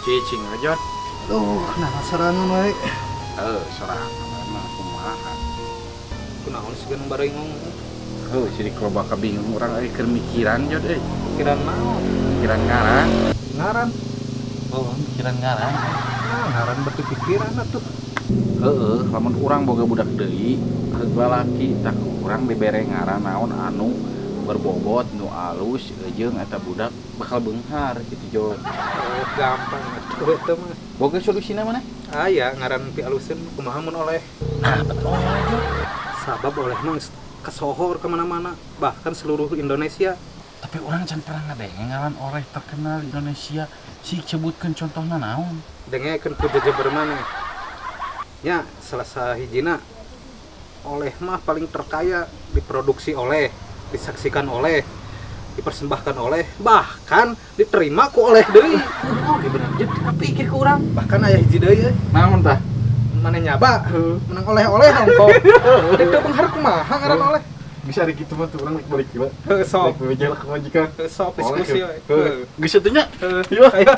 Cicing aja. Aduh, nah sorangan wae. Eh, sorangan mah kumaha? Kunaon sih nu bareng ngomong? Heuh, sirik loba kabingung urang euy, keur mikiran, Jod, euy. Pikiran naon? Mikiran ngaran. Ngaran. Oh, mikiran ngaran. Nah, ngaran berarti pikiran atuh. Heeh, lamun urang boga budak deui, heug lalaki, tah urang dibere ngaran naon anu berbobot, nu alus, jeung eta budak bakal beunghar gitu, Jod. Oh, gampang atuh eta mah. Boga solusina mana? Aya ngaran pialuseun, kumaha mun Oleh? Nah, betul, Jod. Sabab Oleh mah geus kasohor kemana-mana, bahkan seluruh Indonesia. Tapi urang can pernah ngadenge ngaran Oleh terkenal di Indonesia. Sik sebutkeun contohna naon? Dengekeun ku jejeber maneh. Nya, salah sahijina Oleh mah paling terkaya, diproduksi oleh, disaksikan oleh, dipersembahkan oleh, bahkan diterima ku Oleh deui. Oh, bener, Jod, kapikir ku urang. Bahkan aya hiji deui euy. Naon tah? Maneh nyaba menang oleh-oleh ongko. Itu beunghar kumaha ngaran Oleh? Bisa ada gitu mah tuh urang rek balik gila. Heuh, sok. Rek bebeja lah ke majikan. Heuh, sok diskusi we. Heuh. Geus atuh nya. Heuh. Ayo. Ayo.